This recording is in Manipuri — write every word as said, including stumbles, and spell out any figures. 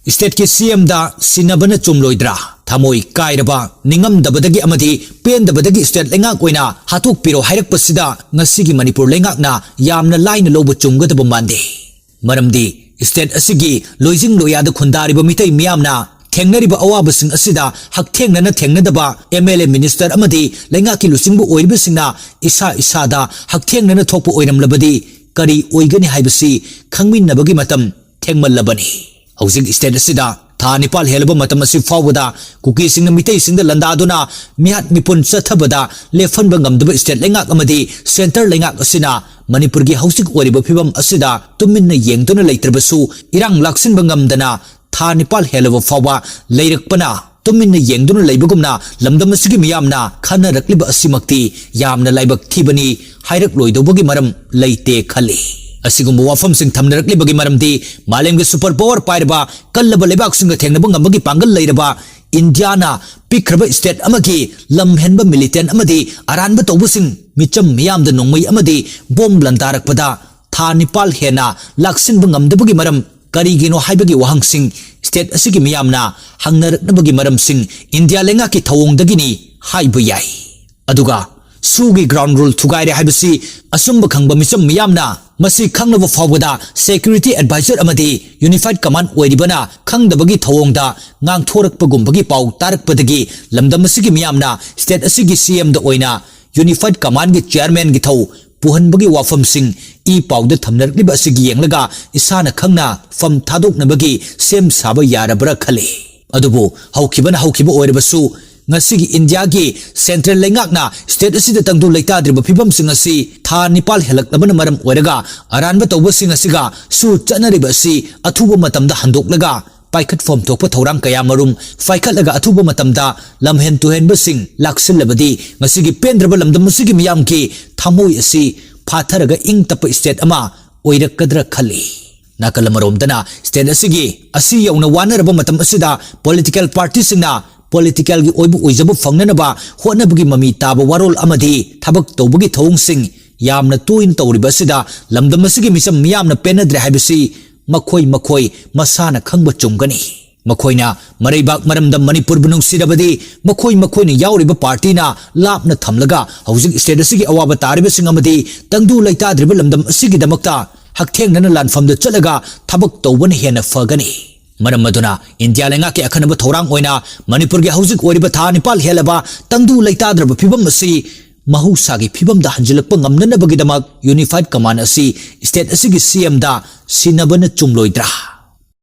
ꯁ꯭ꯇꯦꯠꯀꯤ ꯁꯤ ꯑꯦꯝꯗ ꯁꯤꯟꯅꯕꯅ ꯆꯨꯝꯂꯣꯏꯗ꯭ꯔꯥ? ꯊꯃꯣꯏ ꯀꯥꯏꯔꯕ, ꯅꯤꯡꯉꯝꯗꯕꯗꯒꯤ ꯑꯃꯗꯤ ꯄꯦꯟꯗꯕꯗꯒꯤ ꯁ꯭ꯇꯦꯠ ꯂꯩꯉꯥꯛ ꯑꯣꯏꯅ ꯍꯥꯠꯇꯣꯛꯄꯤꯔꯣ ꯍꯥꯏꯔꯛꯄꯁꯤꯗ ꯉꯁꯤꯒꯤ ꯃꯅꯤꯄꯨꯔ ꯂꯩꯉꯥꯛꯅ ꯌꯥꯝꯅ ꯂꯥꯏꯅ ꯂꯧꯕ ꯆꯨꯝꯒꯗꯕ ꯃꯥꯟꯗꯦ꯫ ꯃꯔꯝꯗꯤ ꯁ꯭ꯇꯦꯠ ꯑꯁꯤꯒꯤ ꯂꯣꯏꯖꯤꯡ ꯂꯣꯏꯌꯥꯗ ꯈꯨꯟꯗꯥꯔꯤꯕ ꯃꯤꯇꯩ ꯃꯤꯌꯥꯝꯅ ꯊꯦꯡꯅꯔꯤꯕ ꯑꯋꯥꯕꯁꯤꯡ ꯑꯁꯤꯗ ꯍꯛꯊꯦꯡꯅꯅ ꯊꯦꯡꯅꯗꯕ ꯑꯦꯝ ꯑꯦꯜ ꯑꯦ, ꯃꯤꯅꯤꯁꯇꯔ ꯑꯃꯗꯤ ꯂꯩꯉꯥꯛꯀꯤ ꯂꯨꯆꯤꯡꯕ ꯑꯣꯏꯔꯤꯕꯁꯤꯡꯅ ꯏꯁꯥ ꯏꯁꯥꯗ ꯍꯛꯊꯦꯡꯅꯅ ꯊꯣꯛꯄ ꯑꯣꯏꯔꯝꯂꯕꯗꯤ ꯀꯔꯤ ꯑꯣꯏꯒꯅꯤ ꯍꯥꯏꯕꯁꯤ ꯈꯪꯃꯤꯟꯅꯕꯒꯤ ꯃꯇꯝ ꯊꯦꯡꯃꯜꯂꯕꯅꯤ꯫ ꯍꯧꯖꯤꯛ ꯁ꯭ꯇꯦꯠ ꯑꯁꯤꯗ ꯊꯥ ꯅꯤꯄꯥꯜ ꯍꯦꯜꯂꯕ ꯃꯇꯝ ꯑꯁꯤ ꯐꯥꯎꯕꯗ ꯀꯨꯀꯤꯁꯤꯡꯅ ꯃꯤꯇꯩꯁꯤꯡꯗ ꯂꯥꯟꯗꯥꯗꯨꯅ ꯃꯤꯍꯥꯠ ꯃꯤꯄꯨꯟ ꯆꯠꯊꯕꯗ ꯂꯦꯞꯍꯟꯕ ꯉꯝꯗꯕ ꯁ꯭ꯇꯦꯠ ꯂꯩꯉꯥꯛ ꯑꯃꯗꯤ ꯁꯦꯟꯇꯔ ꯂꯩꯉꯥꯛ ꯑꯁꯤꯅ ꯃꯅꯤꯄꯨꯔꯒꯤ ꯍꯧꯖꯤꯛ ꯑꯣꯏꯔꯤꯕ ꯐꯤꯕꯝ ꯑꯁꯤꯗ ꯇꯨꯃꯤꯟꯅ ꯌꯦꯡꯗꯨꯅ ꯂꯩꯇ꯭ꯔꯕꯁꯨ, ꯏꯔꯥꯡ ꯂꯥꯛꯁꯤꯟꯕ ꯉꯝꯗꯅ ꯊꯥ ꯅꯤꯄꯥꯜ ꯍꯦꯜꯂꯕ ꯐꯥꯎꯕ ꯂꯩꯔꯛꯄꯅ ꯇꯨꯃꯤꯟꯅ ꯌꯦꯡꯗꯨꯅ ꯂꯩꯕꯒꯨꯝꯅ ꯂꯝꯗꯝ ꯑꯁꯤꯒꯤ ꯃꯤꯌꯥꯝꯅ ꯈꯟꯅꯔꯛꯂꯤꯕ ꯑꯁꯤꯃꯛꯇꯤ ꯌꯥꯝꯅ ꯂꯥꯏꯕꯛ ꯊꯤꯕꯅꯤ ꯍꯥꯏꯔꯛꯂꯣꯏꯗꯧꯕꯒꯤ ꯃꯔꯝ ꯂꯩꯇꯦ ꯈꯜꯂꯤ꯫ ꯑꯁꯤꯒꯨꯝꯕ ꯋꯥꯐꯝꯁꯤꯡ ꯊꯝꯅꯔꯛꯂꯤꯕꯒꯤ ꯃꯔꯝꯗꯤ ꯃꯥꯂꯦꯝꯒꯤ ꯁꯨꯄꯔ ꯄꯥꯋꯔ ꯄꯥꯏꯔꯕ ꯀꯜꯂꯕ ꯂꯩꯕꯥꯛꯁꯤꯡꯒ ꯊꯦꯡꯅꯕ ꯉꯝꯕꯒꯤ ꯄꯥꯡꯒꯜ ꯂꯩꯔꯕ ꯏꯟꯗꯤꯌꯥꯅ ꯄꯤꯛꯈ꯭ꯔꯕ ꯁ꯭ꯇꯦꯠ ꯑꯃꯒꯤ ꯂꯝ ꯍꯦꯟꯕ ꯃꯤꯂꯤꯇꯦꯟ ꯑꯃꯗꯤ ꯑꯔꯥꯟꯕ ꯇꯧꯕꯁꯤꯡ ꯃꯤꯆꯝ ꯃꯤꯌꯥꯝꯗ ꯅꯣꯡꯃꯩ ꯑꯃꯗꯤ ꯕꯣꯝ ꯂꯥꯟꯗꯥꯔꯛꯄꯗ ꯊꯥ ꯅꯤꯄꯥꯜ ꯍꯦꯟꯅ ꯂꯥꯛꯁꯤꯟꯕ ꯉꯝꯗꯕꯒꯤ ꯃꯔꯝ ꯀꯔꯤꯒꯤꯅꯣ ꯍꯥꯏꯕꯒꯤ ꯋꯥꯍꯪꯁꯤꯡ ꯁ꯭ꯇꯦꯠ ꯑꯁꯤꯒꯤ ꯃꯤꯌꯥꯝꯅ ꯍꯪꯅꯔꯛꯅꯕꯒꯤ ꯃꯔꯝꯁꯤꯡ ꯏꯟꯗꯤꯌꯥ ꯂꯩꯉꯥꯛꯀꯤ ꯊꯧꯑꯣꯡꯗꯒꯤꯅꯤ ꯍꯥꯏꯕ ꯌꯥꯏ꯫ ꯑꯗꯨꯒ ꯁꯨꯒꯤ ꯒ꯭ꯔꯥꯎꯟ ꯔꯨꯜ ꯊꯨꯒꯥꯏꯔꯦ ꯍꯥꯏꯕꯁꯤ ꯑꯆꯨꯝꯕ ꯈꯪꯕ ꯃꯤꯆꯝ ꯃꯤꯌꯥꯝꯅ ꯃꯁꯤ ꯈꯪꯂꯕ ꯐꯥꯎꯕꯗ ꯁꯦꯀ꯭ꯌꯨꯔꯤꯇꯤ ꯑꯦꯗꯚꯥꯏꯖꯔ ꯑꯃꯗꯤ ꯌꯨꯅꯤꯐꯥꯏꯗ ꯀꯃꯥꯟꯗ ꯑꯣꯏꯔꯤꯕꯅ ꯈꯪꯗꯕꯒꯤ ꯊꯧꯑꯣꯡꯗ ꯉꯥꯡꯊꯣꯔꯛꯄꯒꯨꯝꯕꯒꯤ ꯄꯥꯎ ꯇꯥꯔꯛꯄꯗꯒꯤ ꯂꯝꯗꯝ ꯑꯁꯤꯒꯤ ꯃꯤꯌꯥꯝꯅ ꯁ꯭ꯇꯦꯠ ꯑꯁꯤꯒꯤ ꯁꯤ ꯑꯦꯝꯗ ꯑꯣꯏꯅ ꯌꯨꯅꯤꯐꯥꯏꯗ ꯀꯃꯥꯟꯗꯒꯤ ꯆꯤꯌꯔꯃꯦꯟꯒꯤ ꯊꯧ ꯄꯨꯍꯟꯕꯒꯤ ꯋꯥꯐꯝꯁꯤꯡ ꯏ ꯄꯥꯎꯗ ꯊꯝꯅꯔꯛꯂꯤꯕ ꯑꯁꯤꯒꯤ ꯌꯦꯡꯂꯒ ꯏꯁꯥꯅ ꯈꯪꯅ ꯐꯝ ꯊꯥꯗꯣꯛꯅꯕꯒꯤ ꯁꯦꯝ ꯁꯥꯕ ꯌꯥꯔꯕ꯭ꯔꯥ ꯈꯜꯂꯤ꯫ ꯑꯗꯨꯕꯨ ꯍꯧꯈꯤꯕꯅ ꯍꯧꯈꯤꯕ ꯑꯣꯏꯔꯕꯁꯨ ꯉꯁꯤꯒꯤ ꯏꯟꯗꯤꯌꯥꯒꯤ ꯁꯦꯟꯇ꯭ꯔꯦꯜ ꯂꯩꯉꯥꯛꯅ ꯁ꯭ꯇꯦꯠ ꯑꯁꯤꯗ ꯇꯪꯗꯨ ꯂꯩꯇꯥꯗ꯭ꯔꯤꯕ ꯐꯤꯕꯝꯁꯤꯡ ꯑꯁꯤ ꯊꯥ ꯅꯤꯄꯥꯜ ꯍꯦꯜꯂꯛꯂꯕꯅ ꯃꯔꯝ ꯑꯣꯏꯔꯒ ꯑꯔꯥꯟꯕ ꯇꯧꯕꯁꯤꯡ ꯑꯁꯤꯒ ꯁꯨ ꯆꯠꯅꯔꯤꯕ ꯑꯁꯤ ꯑꯊꯨꯕ ꯃꯇꯝꯗ ꯍꯟꯗꯣꯛꯂꯒ ꯄꯥꯏꯈꯠꯐꯝ ꯊꯣꯛꯄ ꯊꯧꯔꯥꯡ ꯀꯌꯥ ꯃꯔꯨꯝ ꯄꯥꯏꯈꯠꯂꯒ ꯑꯊꯨꯕ ꯃꯇꯝꯗ ꯂꯝꯍꯦꯟ ꯇꯨꯍꯦꯟꯕꯁꯤꯡ ꯂꯥꯛꯁꯤꯜꯂꯕꯗꯤ ꯉꯁꯤꯒꯤ ꯄꯦꯟꯗ꯭ꯔꯕ ꯂꯝꯗꯝ ꯑꯁꯤꯒꯤ ꯃꯤꯌꯥꯝꯒꯤ ꯊꯃꯣꯏ ꯑꯁꯤ ꯐꯥꯊꯔꯒ ꯏꯪ ꯇꯞꯄ ꯁ꯭ꯇꯦꯠ ꯑꯃ ꯑꯣꯏꯔꯛꯀꯗ꯭ꯔꯥ ꯈꯜꯂꯤ꯫ ꯅꯥꯀꯜ ꯑꯃꯔꯣꯝꯗꯅ ꯁ꯭ꯇꯦꯠ ꯑꯁꯤꯒꯤ ꯑꯁꯤ ꯌꯧꯅ ꯋꯥꯅꯔꯕ ꯃꯇꯝ ꯑꯁꯤꯗ ꯄꯣꯂꯤꯇꯤꯀꯦꯜ ꯄꯥꯔꯇꯤꯁꯤꯡꯅ ꯄꯣꯂꯤꯇꯤꯀꯦꯜꯒꯤ ꯑꯣꯏꯕ ꯑꯣꯏꯖꯕ ꯐꯪꯅꯅꯕ ꯍꯣꯠꯅꯕꯒꯤ ꯃꯃꯤ ꯇꯥꯕ ꯋꯥꯔꯣꯜ ꯑꯃꯗꯤ ꯊꯕꯛ ꯇꯧꯕꯒꯤ ꯊꯧꯑꯣꯡꯁꯤꯡ ꯌꯥꯝꯅ ꯇꯣꯏꯅ ꯇꯧꯔꯤꯕ ꯑꯁꯤꯗ ꯂꯝꯗꯝ ꯑꯁꯤꯒꯤ ꯃꯤꯆꯝ ꯃꯤꯌꯥꯝꯅ ꯄꯦꯟꯅꯗ꯭ꯔꯦ ꯍꯥꯏꯕꯁꯤ ꯃꯈꯣꯏ ꯃꯈꯣꯏ ꯃꯁꯥꯅ ꯈꯪꯕ ꯆꯨꯝꯒꯅꯤ꯫ ꯃꯈꯣꯏꯅ ꯃꯔꯩꯕꯥꯛ ꯃꯔꯝꯗꯝ ꯃꯅꯤꯄꯨꯔꯕꯨ ꯅꯨꯡꯁꯤꯔꯕꯗꯤ, ꯃꯈꯣꯏ ꯃꯈꯣꯏꯅ ꯌꯥꯎꯔꯤꯕ ꯄꯥꯔꯇꯤꯅ ꯂꯥꯞꯅ ꯊꯝꯂꯒ ꯍꯧꯖꯤꯛ ꯁ꯭ꯇꯦꯠ ꯑꯁꯤꯒꯤ ꯑꯋꯥꯕ ꯇꯥꯔꯤꯕꯁꯤꯡ ꯑꯃꯗꯤ ꯇꯪꯗꯨ ꯂꯩꯇꯥꯗ꯭ꯔꯤꯕ ꯂꯝꯗꯝ ꯑꯁꯤꯒꯤꯗꯃꯛꯇ ꯍꯛꯊꯦꯡꯅꯅ ꯂꯥꯟꯐꯝꯗ ꯆꯠꯂꯒ ꯊꯕꯛ ꯇꯧꯕꯅ ꯍꯦꯟꯅ ꯐꯒꯅꯤ꯫ ꯃꯔꯝ ꯑꯗꯨꯅ ꯏꯟꯗꯤꯌꯥ ꯂꯩꯉꯥꯛꯀꯤ ꯑꯈꯟꯅꯕ ꯊꯧꯔꯥꯡ ꯑꯣꯏꯅ ꯃꯅꯤꯄꯨꯔꯒꯤ ꯍꯧꯖꯤꯛ ꯑꯣꯏꯔꯤꯕ ꯊꯥ ꯅꯤꯄꯥꯜ ꯍꯦꯜꯂꯕ ꯇꯪꯗꯨ ꯂꯩꯇꯥꯗ꯭ꯔꯕ ꯐꯤꯕꯝ ꯑꯁꯤ ꯃꯍꯧꯁꯥꯒꯤ ꯐꯤꯕꯝꯗ ꯍꯟꯖꯤꯜꯂꯛꯄ ꯉꯝꯅꯅꯕꯒꯤꯗꯃꯛ ꯌꯨꯅꯤꯐꯥꯏꯗ ꯀꯃꯥꯟ ꯑꯁꯤ ꯁ꯭ꯇꯦꯠ ꯑꯁꯤꯒꯤ ꯁꯤ ꯑꯦꯝꯗ ꯁꯤꯟꯅꯕꯅ ꯆꯨꯝꯂꯣꯏꯗ꯭ꯔꯥ?